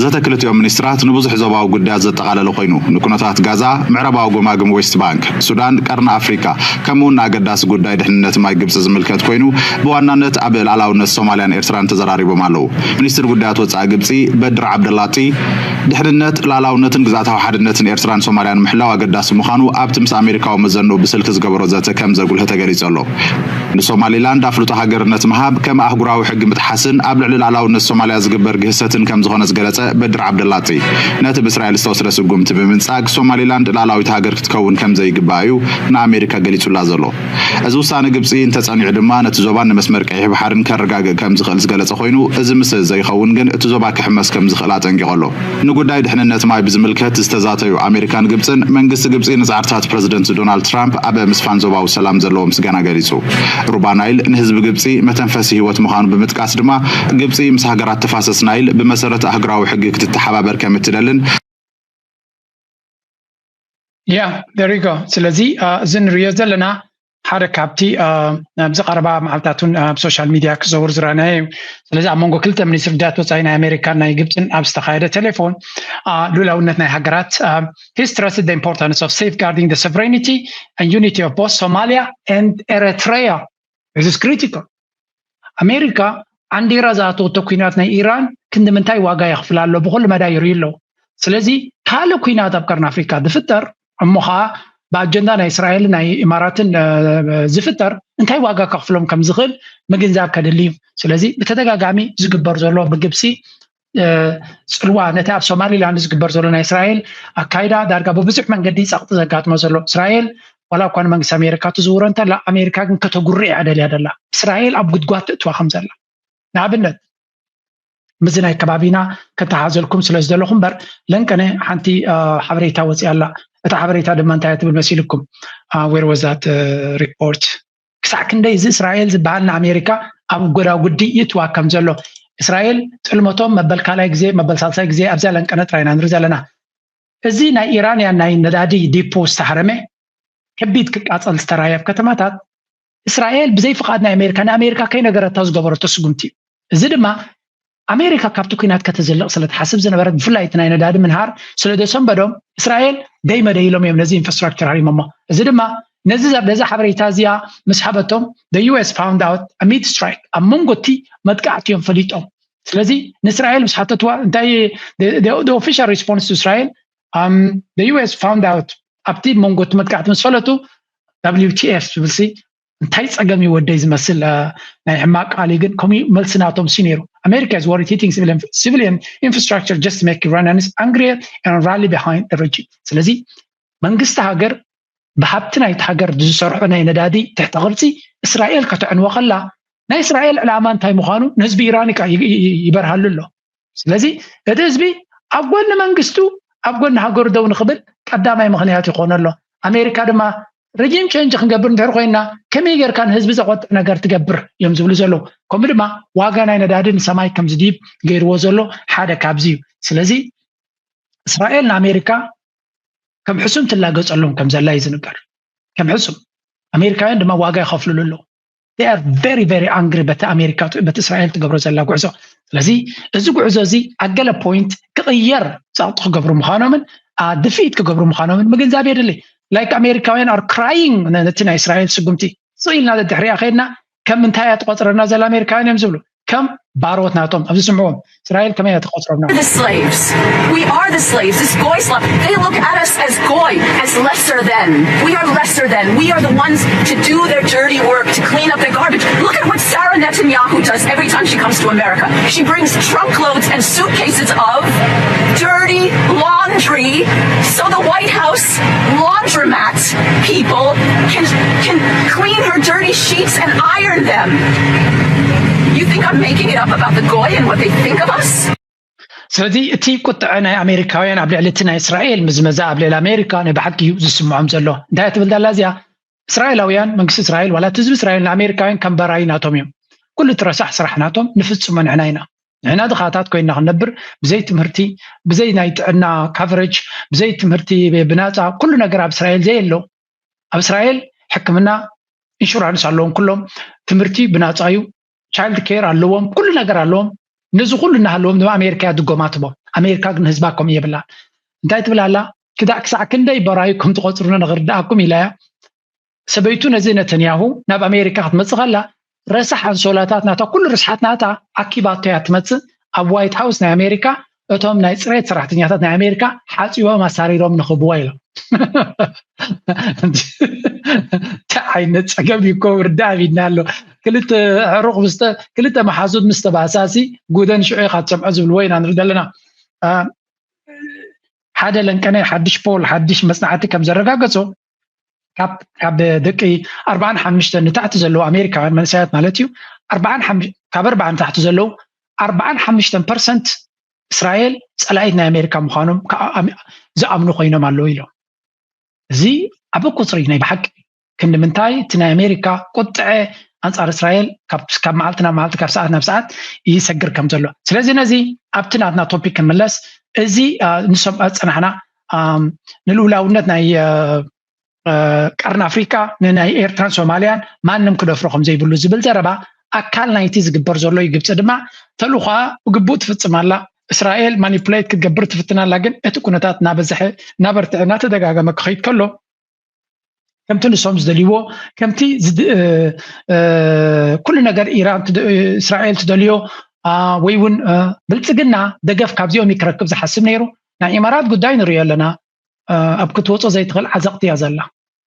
ዘተ ክልቲኦም ሚኒስትራት ንብዙሕ ዞባዊ ጉዳያት ዘጠቓለለ ኮይኑ፣ ንኩነታት ጋዛ፣ ምዕራባዊ ጎማግም ዌስት ባንክ፣ ሱዳን፣ ቀርኒ ኣፍሪካ፣ ከምኡ እውን ንኣገዳሲ ጉዳይ ድሕንነት ማይ ግብፂ ዝምልከት ኮይኑ፣ ብዋናነት ኣብ ሉዓላውነት ሶማልያን ኤርትራን ተዘራሪቦም ኣለዉ። ሚኒስትር ጉዳያት ወፃኢ ግብፂ በድር ዓብደላጢ ድሕንነት፣ ሉዓላውነትን ግዝኣታዊ ሓድነትን ኤርትራን ሶማልያን ምሕላው ኣገዳሲ ምዃኑ ኣብቲ ምስ ኣሜሪካዊ መዘንኡ ብስልኪ ዝገበሮ ዘተ ከም ዘጉልሀ ተገሊጹ ኣሎ። ንሶማሊላንድ ኣፍልጦ ሃገርነት ምሃብ ከም ኣህጉራዊ ሕጊ ምጥሓስን ኣብ ልዕሊ ሉዓላውነት ሶማልያ ዝግበር ግህሰትን ከም ዝኾነ ዝገለጸ በድር ዓብደላጢ፣ ነቲ ብእስራኤል ዝተወስደ ስጉምቲ ብምንጻግ ሶማሊላንድ ሉዓላዊት ሃገር ክትከውን ከም ዘይግባእ እዩ ንኣሜሪካ ገሊጹላ ዘሎ። እዚ ውሳነ ግብጺ እንተጸኒዑ ድማ ነቲ ዞባን ንመስመር ቀይሕ ባሕርን ከረጋግእ ከም ዝኽእል ዝገለጸ ኮይኑ፣ እዚ ምስ ዘይኸውን ግን እቲ ዞባ ክሕመስ ከም ዝኽእል ኣጠንቂቑ ኣሎ። ንጉዳይ ድሕንነት ማይ ብዝምልከት ዝተዛተዩ ኣሜሪካን ግብጽን፣ መንግስቲ ግብጺ ንጻዕርታት ፕረዚደንት ዶናልድ ትራምፕ ኣብ ምስፋን ዞባዊ ሰላም ዘለዎ ምስጋና ገሊጹ። ሩባ ናይል ንህዝቢ ግብጺ መተንፈሲ ህይወት ምዃኑ ብምጥቃስ ድማ፣ ግብጺ ምስ ሃገራት ተፋሰስ ናይል ብመሰረት ኣህጉራዊ ሕጊ ክትተሓባበር ከም እትደልን፣ Yeah, there you go። ስለዚ አ፣ እዚ ንሪኦ ዘለና ሓደ ካብቲ አ፣ ኣብዚ ቀረባ መዓልታት እውን ኣብ ሶሻል ሚድያ ክዘውር ዝረኣናዮ እዩ። ስለዚ ኣብ መንጎ ክልተ ሚኒስትር ጉዳያት ወፃኢ ናይ ኣሜሪካን ናይ ግብፅን ኣብ ዝተኻየደ ቴሌፎን አ፣ ሉዓላውነት ናይ ሃገራት አ፣ he stressed the importance of safeguarding the sovereignty and unity of both Somalia and Eritrea. This is critical። ኣሜሪካ ዓንዲራ ዝኣተወቶ ኲናት ናይ ኢራን ክንዲ ምንታይ ዋጋ የኽፍል ኣሎ ብኩሉ መዳይ ይርእዩ ኣለዉ። ስለዚ ካልእ ኲናት ኣብ ቀርኒ ኣፍሪካ ዝፍጠር እሞ ከዓ ብኣጀንዳ ናይ እስራኤል ናይ ኢማራትን እ፣ ዝፍጠር እንታይ ዋጋ ከኽፍሎም ከም ዝኽእል ምግንዛብ ከድሊ እዩ። ስለዚ ብተደጋጋሚ ዝግበር ዘሎ ብግብፂ እ፣ ፅልዋ ነቲ ኣብ ሶማሊላንድ ዝግበር ዘሎ ናይ እስራኤል ኣካይዳ ዳርጋ ብብዙሕ መንገዲ ፀቕጢ ዘጋጥሞ ዘሎ እስራኤል ዋላ እኳ ንመንግስቲ ኣሜሪካ ትዝውሮ እንተላ ኣሜሪካ ግን ከተጉርዕ እያ ደልያ ደላ እስራኤል ኣብ ጉድጓድ ትእትዋ ከም ዘላ ንኣብነት ምዚ ናይ ከባቢና ከተሓዘልኩም ስለ ዝደለኹ እምበር ለንቀነ ሓንቲ አ፣ ሓበሬታ ወፂኣ ኣላ። እታ ሓበሬታ ድማ እንታይ እያ ትብል መሲልኩም? Where was that report? ክሳዕ ክንደይ እዚ እስራኤል ዝበሃል ንኣሜሪካ ኣብ ጎዳጉዲ ይእትዋ ከም ዘሎ እስራኤል ጥልመቶም መበል ካልኣይ ግዜ መበል ሳልሳይ ግዜ ኣብዚኣ ለንቀነ ጥራይ ኢና ንርኢ ዘለና። እዚ ናይ ኢራንያን ናይ ነዳዲ ዲፖ ዝተሃረመ ከቢድ ክቃፀል ዝተራየ ኣብ ከተማታት እስራኤል ብዘይ ፍቓድ ናይ ኣሜሪካ ንኣሜሪካ ከይነገረታ ዝገበረቶ ስጉምቲ እዩ። እዚ ድማ ኣሜሪካ ካብቲ ኲናት ከተዘልቕ ስለ ትሓስብ ዝነበረት ብፍላይ እቲ ናይ ነዳዲ ምንሃር ስለ ዘሰንበዶም እስራኤል ደይመደይ ኢሎም እዮም ነዚ ኢንፍራስትራክቸር ሃሪሞሞ። እዚ ድማ ነዚ ነዛ ሓበሬታ እዚኣ ምስ ሃበቶም the U S found out amid strike ኣብ መንጎ እቲ መጥቃዕቲ እዮም ፈሊጦም። ስለዚ ንእስራኤል ምስ ሓተትዋ እንታይ the official response to እስራኤል um, the U S found out ኣብቲ መንጎ እቲ መጥቃዕቲ ምስ ፈለጡ W T F ዝብል ሲ እንታይ ፀገም እዩ ወደይ ዝመስል እ፣ ናይ ሕማቅ ቃል እዩ ግን ከምኡ መልሲ ናቶም ሲ ነይሩ America is worried hitting civilian, civilian infrastructure just to make Iranians angrier and rally behind the regime። ስለዚ መንግስቲ ሃገር ብሃብቲ ናይቲ ሃገር ዝሰርሖ ናይ ነዳዲ ትሕተ ቅርፂ እስራኤል ከተዕንዎ ከላ ናይ እስራኤል ዕላማ እንታይ ምዃኑ ንህዝቢ ኢራን ይበርሃሉ ኣሎ። ስለዚ እቲ ህዝቢ ኣብ ጎኒ መንግስቱ ኣብ ጎኒ ሃገሩ ደው ንክብል ቀዳማይ ምክንያት ይኾኖ ኣሎ። ኣሜሪካ ድማ regime change ክንገብር እንድሕር ኮይና ከመይ ጌርካ ንህዝቢ ዘቆጥዕ ነገር ትገብር እዮም ዝብሉ ዘለዉ። ከምኡ ድማ ዋጋ ናይ ነዳዲ ንሰማይ ከም ዝድይብ ገይርዎ ዘሎ ሓደ ካብዚ እዩ። ስለዚ እስራኤል ንኣሜሪካ ከም ሕሱም ትላገጸሎም ከም ዘላ እዩ ዝንገር። ከም ሕሱም ኣሜሪካውያን ድማ ዋጋ ይኸፍልሉ ኣለዉ። They are very very angry በቲ ኣሜሪካ በቲ እስራኤል ትገብሮ ዘላ ጉዕዞ። ስለዚ እዚ ጉዕዞ እዚ ኣብ ገለ point ክቕየር ጸቕጢ ክገብሩ ምዃኖምን ድፍኢት ክገብሩ ምዃኖምን ምግንዛብ የድሊ። Like ኣሜሪካውያን are crying ነቲ ናይ እስራኤል ስጉምቲ ስቕ ኢልና ደድሕሪኣ ከይድና ከም ምንታይ እያ ትቆፅረና ዘላ ኣሜሪካውያን እዮም ዝብሉ ከም ባሮት ናቶም ኣብዚ ስምዕዎም እስራኤል ከመይ እያ ትቆፅረና? The slaves. We are the slaves. This goy slap. They look at us as goy, as lesser than. We are lesser than. We are the ones to do their dirty work, to clean up their garbage. Look at what Sarah Netanyahu does every time she comes to America. She brings truckloads and suitcases of dirty laundry so the White House laundromat people can can clean her dirty sheets and iron them. You think I'm making it up about the goy and what they think of us? ስለዚ እቲ ቁጥዐ ናይ ኣሜሪካውያን ኣብ ልዕሊ እቲ ናይ እስራኤል ምዝመዛ ኣብ ልዕሊ ኣሜሪካ ናይ ብሓቂ እዩ ዝስምዖም ዘሎ። እንታይ ትብል ዘላ እዚኣ? እስራኤላውያን መንግስቲ እስራኤል ዋላ እቲ ህዝቢ እስራኤል ንኣሜሪካውያን ከም በራዩ ናቶም እዮም። ኩሉ እቲ ረሳሕ ስራሕ ናቶም ንፍጽሞ ንሕና ኢና። ንሕና ድኻታት ኮይና ክንነብር፣ ብዘይ ትምህርቲ፣ ብዘይ ናይ ጥዕና ካቨሬጅ፣ ብዘይ ትምህርቲ፣ ብናፃ ኩሉ ነገር ኣብ እስራኤል ዘየሎ። ኣብ እስራኤል ሕክምና፣ ኢንሹራንስ ኣለዎም ኩሎም፣ ትምህርቲ ብናፃ እዩ፣ ቻይልድ ኬር ኣለዎም፣ ኩሉ ነገር ኣለዎም። ነዚ ኩሉ እናሃለዎም ድማ ኣሜሪካ እያ ድጎማ ትቦም። ኣሜሪካ ግን ህዝባ ከምኡ የብላን። እንታይ ትብል ኣላ? ክዳዕ ክሳዕ ክንደይ በራዩ ከም ትቆፅሩና ንኽርድኣኩም ኢላ እያ። ሰበይቱ ነዚ ነተንያሁ ናብ ኣሜሪካ ክትመፅእ ከላ፣ ረሳሕ ኣንሶላታት ናታ፣ ኩሉ ርስሓት ናታ ኣኪባቶ እያ ትመፅእ። ኣብ ዋይት ሃውስ ናይ ኣሜሪካ እቶም ናይ ፅሬት ሰራሕተኛታት ናይ ኣሜሪካ ሓፂቦም ኣሳሪሮም ንኽብዋ ኢሎም። እንታይ ዓይነት ፀገም እዩ እኮ ውርዳ ኣቢድና ኣሎ። ክልተ ዕሩቕ ምስ ተ-፣ ክልተ መሓዙት ምስ ተባእሳሲ ጉደን ሽዑ ኢኻ ትሰምዖ ዝብልዎ ኢና ንርኢ ዘለና። አ፣ ሓደ ለንቀነ ሓድሽ ፖል፣ ሓድሽ መጽናዕቲ ከም ዘረጋገጾ፣ ካብ፣ ካብ ደቂ ኣርባዓን ሓሙሽተን ንታሕቲ ዘለዉ ኣሜሪካውያን መንእሰያት ማለት እዩ፣ ኣርባዓን ሓሙሽተ፣ ካብ ኣርባዓ ንታሕቲ ዘለዉ ኣርባዓን ሓሙሽተን ፐርሰንት እስራኤል ጸላኢት ናይ ኣሜሪካ ምዃኖም ከኣ ኣም-፣ ዝኣምኑ ኮይኖም ኣለዉ ኢሎም። እዚ ዓቢ ቁጽሪ ናይ ብሓቂ። ክንዲ ምንታይ እቲ ናይ ኣሜሪካ ቁጥዐ ኣንጻር እስራኤል ካብ፣ ካብ መዓልቲ ናብ መዓልቲ፣ ካብ ሰዓት ናብ ሰዓት ይሰግር ከም ዘሎ። ስለዚ ነዚ ኣብቲ ናትና ቶፒክ ክንምለስ፣ እዚ፣ አ፣ ንሰምዖ ዝጸናሕና፣ ኣም፣ ንልኡላውነት ናይ፣ አ፣ አ፣ ቀርኒ ኣፍሪቃ፣ ንናይ ኤርትራን ሶማልያን ማንም ክደፍሮ ከም ዘይብሉ ዝብል ዘረባ ኣካል ናይቲ ዝግበር ዘሎ እዩ። ግብጺ ድማ ተልእኾኣ ብግቡእ ትፍጽም ኣላ። እስራኤል ማኒፑሌት ክትገብር ትፍትን ኣላ፣ ግን እቲ ኩነታት እናበዝሐ፣ እናበርትዐ፣ እናተደጋገመ ክኸይድ ከሎ፣ ከምቲ ንሶም ዝደልይዎ፣ ከምቲ ዝድ-፣ እ፣ እ፣ ኩሉ ነገር ኢራን ትደ-፣ እስራኤል ትደልዮ፣ አ፣ ወይ እውን፣ እ፣ ብልጽግና ደገፍ ካብዚኦም እዩ ክረክብ ዝሓስብ ነይሩ። ናይ ኢማራት ጉዳይ ንሪኦ ኣለና። እ፣ ኣብ ክትወጾ ዘይትኽእል ዓዘቕቲ እያ ዘላ።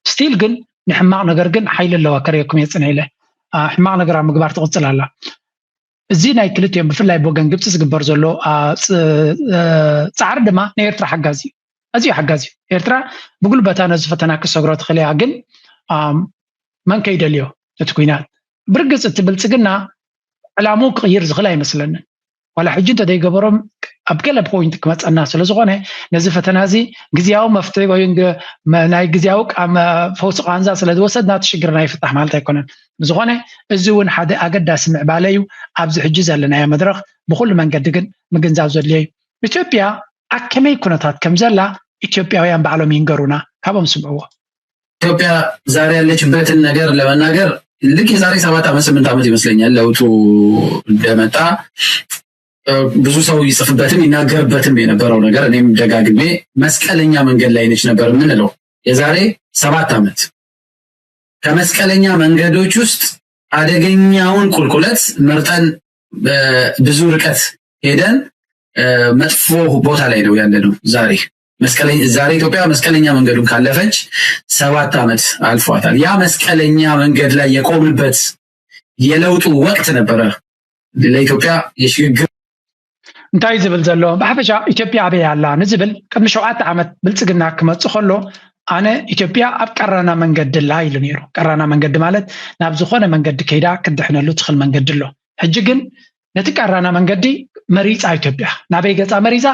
ስቲል ግን ንሕማቕ ነገር ግን ሓይሊ ኣለዋ፣ ከርእየኩም እየ ጽንሕ ኢለ። አ፣ ሕማቕ ነገር ኣብ ምግባር ትቕጽል ኣላ። እዚ ናይ ክልቲኦም፣ ብፍላይ ብወገን ግብጺ ዝግበር ዘሎ፣ አ፣ ጽ-፣ እ፣ ጻዕሪ ድማ ንኤርትራ ሓጋዚ እዩ። ኣዝዩ ሓጋዚ እዩ። ኤርትራ ብጉልበታ ነዚ ፈተና ክሰግሮ ትኽእል እያ፣ ግን፣ ኣም፣ መን ከይደልዮ እቲ ኲናት? ብርግጽ እቲ ብልጽግና ዕላምኡ ክቕይር ዝኽእል ኣይመስለንን። ዋላ ሕጂ እንተደይገበሮም ኣብ ገለ ፖይንት ክመጸና ስለ ዝኾነ፣ ነዚ ፈተና እዚ ግዝያዊ መፍትሒ ወይ ግ-፣ መ-፣ ናይ ግዝያዊ ቃ-፣ መ-፣ ፈውሲ ቃንዛ ስለ ዝወሰድና እቲ ሽግርና ይፍታሕ ማለት ኣይኮነን። ብዝኾነ እዚ እውን ሓደ ኣገዳሲ ምዕባለ እዩ። ኣብዚ ሕጂ ዘለናዮ መድረኽ ብኹሉ መንገዲ ግን ምግንዛብ ዘድልዮ እዩ። ኢትዮጵያ ኣብ ከመይ ኩነታት ከም ዘላ ኢትዮጵያውያን ባዕሎም ይንገሩና፣ ካብኦም ስምዕዎ። ኢትዮጵያ ዛሬ ያለችበትን ነገር ለመናገር፣ ልክ የዛሬ ሰባት ዓመት፣ ስምንት ዓመት ይመስለኛል ለውጡ እንደመጣ፣ እ፣ ብዙ ሰው ይጽፍበትም ይናገርበትም የነበረው ነገር፣ እኔም ደጋግሜ መስቀለኛ መንገድ ላይ ነች ነበር የምንለው የዛሬ ሰባት ዓመት። ከመስቀለኛ መንገዶች ውስጥ አደገኛውን ቁልቁለት መርጠን፣ እ፣ ብዙ ርቀት ሄደን፣ እ፣ መጥፎ ቦታ ላይ ነው ያለነው ዛሬ። መስቀለኝ-፣ ዛሬ ኢትዮጵያ መስቀለኛ መንገዱን ካለፈች ሰባት ዓመት አልፏታል። ያ መስቀለኛ መንገድ ላይ የቆምንበት የለውጡ ወቅት ነበረ ለኢትዮጵያ የሽግግር። እንታይ ዝብል ዘሎ? ብሓፈሻ ኢትዮጵያ ኣበይ ኣላ ንዝብል፣ ቅድሚ ሸውዓተ ዓመት ብልጽግና ክመጽእ ከሎ፣ ኣነ ኢትዮጵያ ኣብ ቀራና መንገዲ ኣላ ኢሉ ነይሩ። ቀራና መንገዲ ማለት ናብ ዝኾነ መንገዲ ከይዳ ክትድሕነሉ ትኽእል መንገዲ ኣሎ። ሕጂ ግን ነቲ ቀራና መንገዲ መሪጻ ኢትዮጵያ። ናበይ ገጻ መሪጻ?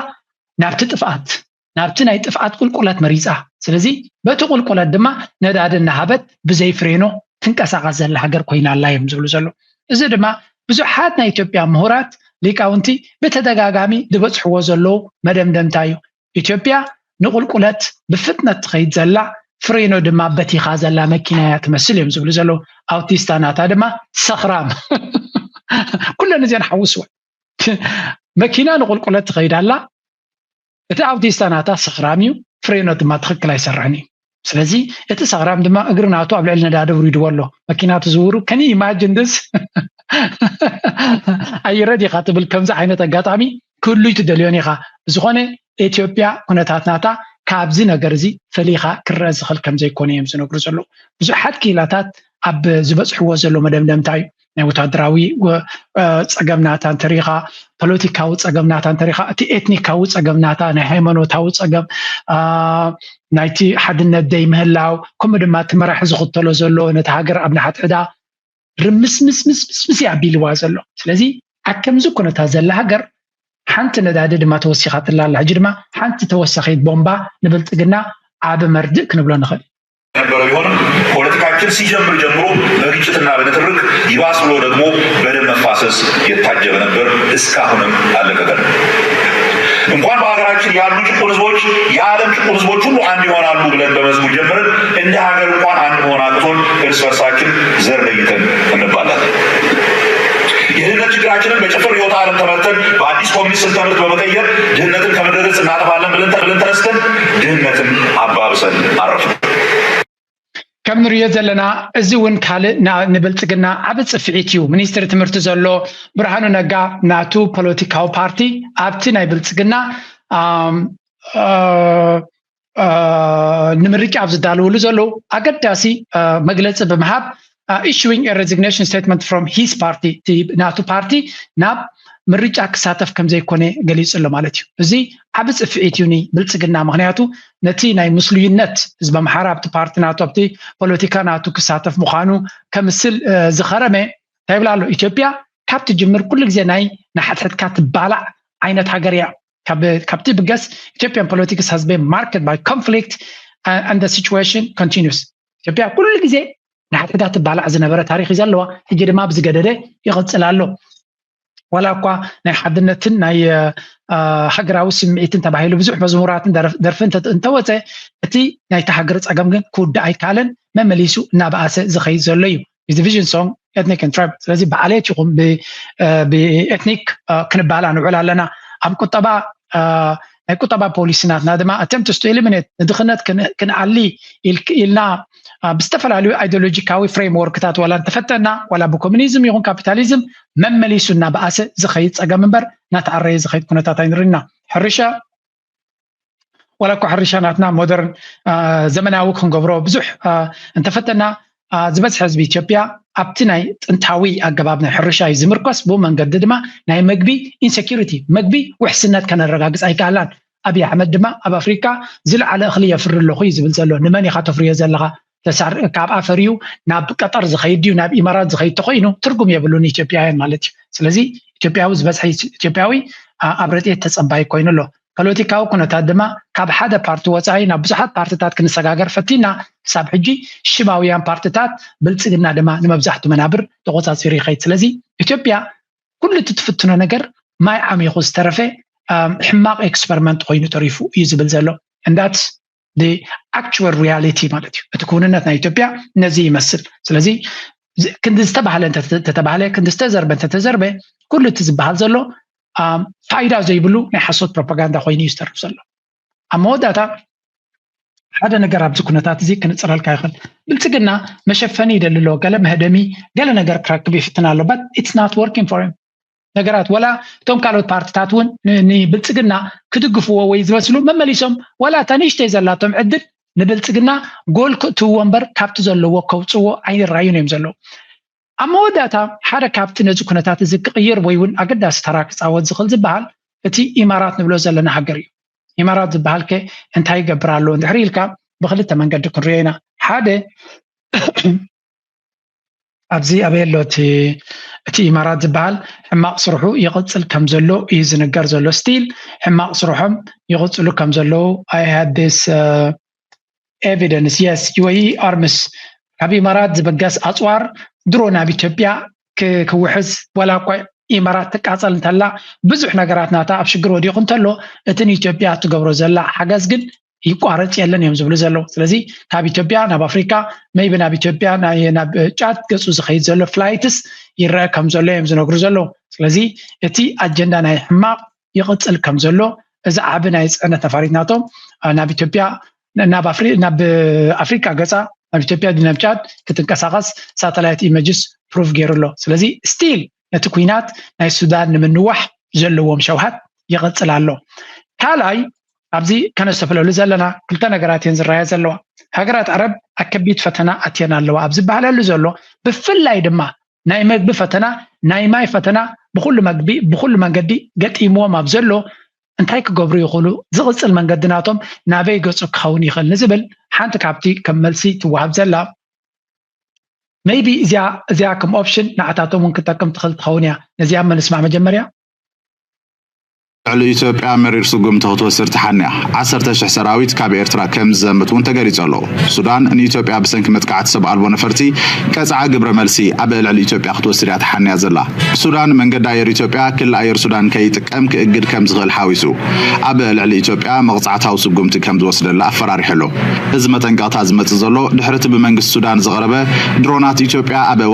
ናብቲ ጥፍኣት፣ ናብቲ ናይ ጥፍኣት ቁልቁለት መሪጻ። ስለዚ በቲ ቁልቁለት ድማ ነዳዲ እናሃበት ብዘይ ፍሬኖ ትንቀሳቐስ ዘላ ሃገር ኮይና ኣላ እዮም ዝብሉ ዘለዉ። እዚ ድማ ብዙሓት ናይ ኢትዮጵያ ምሁራት፣ ሊቃውንቲ ብተደጋጋሚ ዝበጽሕዎ ዘለዉ መደምደምታ እዩ። ኢትዮጵያ ንቁልቁለት ብፍጥነት ትኸይድ ዘላ፣ ፍሬኖ ድማ በቲኻ ዘላ መኪና እያ ትመስል እዮም ዝብሉ ዘለዉ። ኣውቲስታ ናታ ድማ ሰኽራም። ኩለን እዚአን ሓውስወን። መኪና ንቁልቁለት ትኸይድ ኣላ፣ እቲ ኣውቲስታ ናታ ሰኽራም እዩ፣ ፍሬኖ ድማ ትኽክል ኣይሰርሕን እዩ። ስለዚ እቲ ሰኽራም ድማ እግሪ ናቱ ኣብ ልዕሊ ነዳዲ ኣውሪድዎ ኣሎ። መኪና ትዝውሩ፣ can you imagine this? ኣየረ ዲኻ ትብል፣ ከምዚ ዓይነት ኣጋጣሚ ክህሉ እዩ ትደልዮን ኢኻ። ብዝኾነ ኢትዮጵያ ኩነታት ናታ ካብዚ ነገር እዚ ፈሊኻ ክረአ ዝኽእል ከም ዘይኮነ እዮም ዝነግሩ ዘለዉ። ብዙሓት ክኢላታት ኣብ ዝበጽሕዎ ዘለዉ መደምደምታ እዩ። ናይ ወታደራዊ ወ-፣ እ፣ ጸገም ናታ እንተሪኻ፣ ፖለቲካዊ ጸገም ናታ እንተሪኻ፣ እቲ ኤትኒካዊ ጸገም ናታ፣ ናይ ሃይማኖታዊ ጸገም፣ አ፣ ናይቲ ሓድነት ዘይምህላው፣ ከምኡ ድማ እቲ መራሒ ዝኽተሎ ዘሎ ነቲ ሃገር ኣብ ንሓድሕዳ ርምስምስምስምስ እዩ ኣቢልዋ ዘሎ። ስለዚ ኣብ ከምዚ ኩነታት ዘላ ሃገር ሓንቲ ነዳዲ ድማ ተወሲኻትላ ኣላ። ሕጂ ድማ ሓንቲ ተወሳኺት ቦምባ ንብልጽግና ዓቢ መርድእ ክንብሎ ንኽእል። የነበረ ቢሆንም ፖለቲካችን ሲጀምር ጀምሮ በግጭትና በንትርክ ይባስ ብሎ ደግሞ በደም መፋሰስ የታጀበ ነበር። እስካሁንም አለቀቀንም። እንኳን በሀገራችን ያሉ ጭቁን ህዝቦች የዓለም ጭቁን ህዝቦች ሁሉ አንድ ይሆናሉ ብለን በመዝሙር ጀምረን እንደ ሀገር እንኳን አንድ መሆን አቅቶን እርስ በርሳችን ዘር ለይተን እንባላለን። የድህነት ችግራችንን በጭፍን ርዕዮተ ዓለም ተመተን በአዲስ ኮሚኒስት ስልተ ትምህርት በመቀየር ድህነትን ከምድረ ገጽ እናጠፋለን ብለን ተነስተን ድህነትን አባብሰን አረፍን። ከም ንሪኦ ዘለና እዚ እውን ካልእ ንብልፅግና ዓብ ፅፍዒት እዩ። ሚኒስትሪ ትምህርቲ ዘሎ ብርሃኑ ነጋ ናቱ ፖለቲካዊ ፓርቲ ኣብቲ ናይ ብልፅግና ንምርጫ ኣብ ዝዳለውሉ ዘለዉ ኣገዳሲ መግለፂ ብምሃብ issuing a resignation statement from his party ናቱ ፓርቲ ናብ ምርጫ ክሳተፍ ከም ዘይኮነ ገሊፁ ኣሎ ማለት እዩ። እዚ ዓብ ፅፍዒት እዩ ብልፅግና። ምክንያቱ ነቲ ናይ ምስሉይነት ህዝቢ ኣምሓራ ኣብቲ ፓርቲ ናቱ ኣብቲ ፖለቲካ ናቱ ክሳተፍ ምዃኑ ከምስል ዝኸረመ እንታይ ይብላ ኣሎ? ኢትዮጵያ ካብ ትጅምር ኩሉ ግዜ ናይ ንሓድሕድካ ትባላዕ ዓይነት ሃገር እያ። ካብቲ ብገስ Ethiopian politics has been marked by conflict and the situation continues። ኢትዮጵያ ኩሉ ግዜ ንሓድሕዳ ትባላዕ ዝነበረ ታሪክ እዩ ዘለዋ። ሕጂ ድማ ብዝገደደ ይቕፅል ኣሎ። ዋላ እኳ ናይ ሓድነትን ናይ ሃገራዊ ስምዒትን ተባሂሉ ብዙሕ መዝሙራትን ደርፊ እንተወፀ እቲ ናይቲ ሃገር ፀገም ግን ክውዳእ ኣይከኣለን። መመሊሱ እናበኣሰ ዝኸይድ ዘሎ እዩ። Division song ethnic and tribe። ስለዚ ብዓሌት ይኹን ብኤትኒክ ክንባላ ንውዕል ኣለና። ኣብ ቁጠባ ናይ ቁጠባ ፖሊሲ ናትና ድማ attempts to eliminate ንድኽነት ክንኣሊ ኢልና ብዝተፈላለዩ ideological framework ታት ዋላ እንተፈተና ዋላ ብኮሚኒዝም ይኹን ካፒታሊዝም መመሊሱ እናበኣሰ ዝኸይድ ፀገም እምበር እናተዓረየ ዝኸይድ ኩነታት ኣይንርኢና። ሕርሻ ዋላ እኳ ሕርሻ ናትና ሞደርን ዘመናዊ ክንገብሮ ብዙሕ እንተፈተና ዝበዝሐ ህዝቢ ኢትዮጵያ ኣብቲ ናይ ጥንታዊ ኣገባብ ናይ ሕርሻ እዩ ዝምርኮስ። ብኡ መንገዲ ድማ ናይ መግቢ insecurity መግቢ ውሕስነት ከነረጋግፅ ኣይከኣልናን። ኣብይ ኣሕመድ ድማ ኣብ ኣፍሪካ ዝለዓለ እኽሊ የፍሪ ኣለኹ እዩ ዝብል ዘሎ። ንመን ኢኻ ተፍርዮ ዘለኻ? ተሳር ካብኣ ፈርዩ ናብ ቀጠር ዝኸይድ ድዩ ናብ ኢማራት ዝኸይድ ተኮይኑ ትርጉም የብሉን ኢትዮጵያውያን ማለት እዩ። ስለዚ ኢትዮጵያዊ ዝበዝሐ ኢትዮጵያዊ ኣብ ረድኤት ተፀባይ ኮይኑ ኣሎ። ፖለቲካዊ ኩነታት ድማ ካብ ሓደ ፓርቲ ወፃኢ ናብ ብዙሓት ፓርቲታት ክንሰጋገር ፈቲና ክሳብ ሕጂ ሽማውያን ፓርቲታት ብልፅግና ድማ ንመብዛሕቱ መናብር ተቆፃፂሩ ይኸይድ። ስለዚ ኢትዮጵያ ኩሉ እቲ ትፍትኖ ነገር ማይ ዓሚኹ ዝተረፈ ሕማቕ experiment ኮይኑ ተሪፉ እዩ ዝብል ዘሎ። And that's actual reality ማለት እዩ። እቲ ክውንነት ናይ ኢትዮጵያ ነዚ ይመስል። ስለዚ ክንዲ ዝተባህለ እንተተባህለ ክንዲ ዝተዘርበ እንተተዘርበ ኩሉ እቲ ዝበሃል ዘሎ ፋይዳ ዘይብሉ ናይ ሓሶት ፕሮፓጋንዳ ኮይኑ እዩ ዝተርፍ ዘሎ። ኣብ መወዳእታ ሓደ ነገር ኣብዚ ኩነታት እዚ ክንፅረልካ ይኽእል። ብልፅግና መሸፈኒ ይደሊ ኣሎ። ገለ መህደሚ ገለ ነገር ክረክብ ይፍትን ኣሎ። But it's not working for him። ነገራት ወላ እቶም ካልኦት ፓርቲታት እውን ንብልፅግና ክድግፍዎ ወይ ዝመስሉ መመሊሶም ወላ እታ ንእሽተይ ዘላቶም ዕድል ንብልፅግና ጎል ክእትውዎ እምበር ካብቲ ዘለዎ ከውፅዎ ኣይራዩን እዮም ዘለዉ። ኣብ መወዳእታ ሓደ ካብቲ ነዚ ኩነታት እዚ ክቕይር ወይ እውን ኣገዳሲ ተራ ክፃወት ዝኽእል ዝበሃል እቲ ኢማራት ንብሎ ዘለና ሃገር እዩ። ኢማራት ዝበሃል ከ እንታይ ይገብር ኣሎ እንድሕር ኢልካ ብክልተ መንገዲ ክንሪኦ ኢና። ሓደ ኣብዚ ኣበይ ኣሎ እቲ ኢማራት ዝበሃል ሕማቕ ስርሑ ይቕፅል ከም ዘሎ እዩ ዝንገር ዘሎ። Still ሕማቕ ስርሖም ይቕፅሉ ከም ዘለዉ I had this evidence. Yes, UAE arms ካብ ኢማራት ዝብገስ ኣፅዋር ድሮ ናብ ኢትዮጵያ ክውሕዝ ዋላ እኳ ኢማራት ትቃፀል እንተላ ብዙሕ ነገራት ናታ ኣብ ሽግር ወዲቑ እንተሎ እቲ ንኢትዮጵያ እትገብሮ ዘላ ሓገዝ ግን ይቋረፅ የለን እዮም ዝብሉ ዘለዉ። ስለዚ ካብ ኢትዮጵያ ናብ ኣፍሪካ maybe ናብ ኢትዮጵያ ናብ ጫድ ገፁ ዝኸይድ ዘሎ flights ይረአ ከም ዘሎ እዮም ዝነግሩ ዘለዉ። ስለዚ እቲ ኣጀንዳ ናይ ሕማቕ ይቕፅል ከም ዘሎ እዚ ዓቢ ናይ ፅዕነት ነፋሪት ናቶም ናብ ኢትዮጵያ ናብ ኣፍሪካ ገፃ ናብ ኢትዮጵያ ናብ ጫድ ክትንቀሳቐስ satellite images prove ገይሩ ኣሎ። ስለዚ still ነቲ ኩናት ናይ ሱዳን ንምንዋሕ ዘለዎም ሸውሃት ይቕፅል ኣሎ። ካልኣይ ኣብዚ ከነስተፍለሉ ዘለና ክልተ ነገራት እየን ዝረኣያ ዘለዋ። ሃገራት ዓረብ ኣብ ከቢድ ፈተና ኣትየን ኣለዋ ኣብ ዝበሃለሉ ዘሎ ብፍላይ ድማ ናይ መግቢ ፈተና ናይ ማይ ፈተና ብኩሉ መግቢ ብኩሉ መንገዲ ገጢምዎም ኣብ ዘሎ እንታይ ክገብሩ ይኽእሉ? ዝቕፅል መንገዲ ናቶም ናበይ ገፁ ክኸውን ይኽእል ንዝብል ሓንቲ ካብቲ ከም መልሲ ትወሃብ ዘላ maybe እዚኣ እዚኣ ከም option ንዓታቶም እውን ክጠቅም ትኽእል ትኸውን እያ። ነዚኣ ምንስማዕ መጀመርያ ልዕሊ ኢትዮጵያ መሪር ስጉምቲ ክትወስድ ተሓንያ። ዓሰርተ ሽሕ ሰራዊት ካብ ኤርትራ ከም ዝዘምት እውን ተገሊጹ ኣሎ። ሱዳን ንኢትዮጵያ ብሰንኪ መጥቃዕቲ ሰብ ኣልቦ ነፈርቲ ቀጽዓ ግብረ መልሲ ኣብ ልዕሊ ኢትዮጵያ ክትወስድ እያ ተሓንያ ዘላ። ሱዳን መንገዲ ኣየር ኢትዮጵያ ክሊ ኣየር ሱዳን ከይጥቀም ክእግድ ከም ዝኽእል ሓዊሱ ኣብ ልዕሊ ኢትዮጵያ መቕጻዕታዊ ስጉምቲ ከም ዝወስደላ ኣፈራሪሑ ኣሎ። እዚ መጠንቀቕታ ዝመጽእ ዘሎ ድሕሪ እቲ ብመንግስቲ ሱዳን ዝቐረበ ድሮናት ኢትዮጵያ ኣብ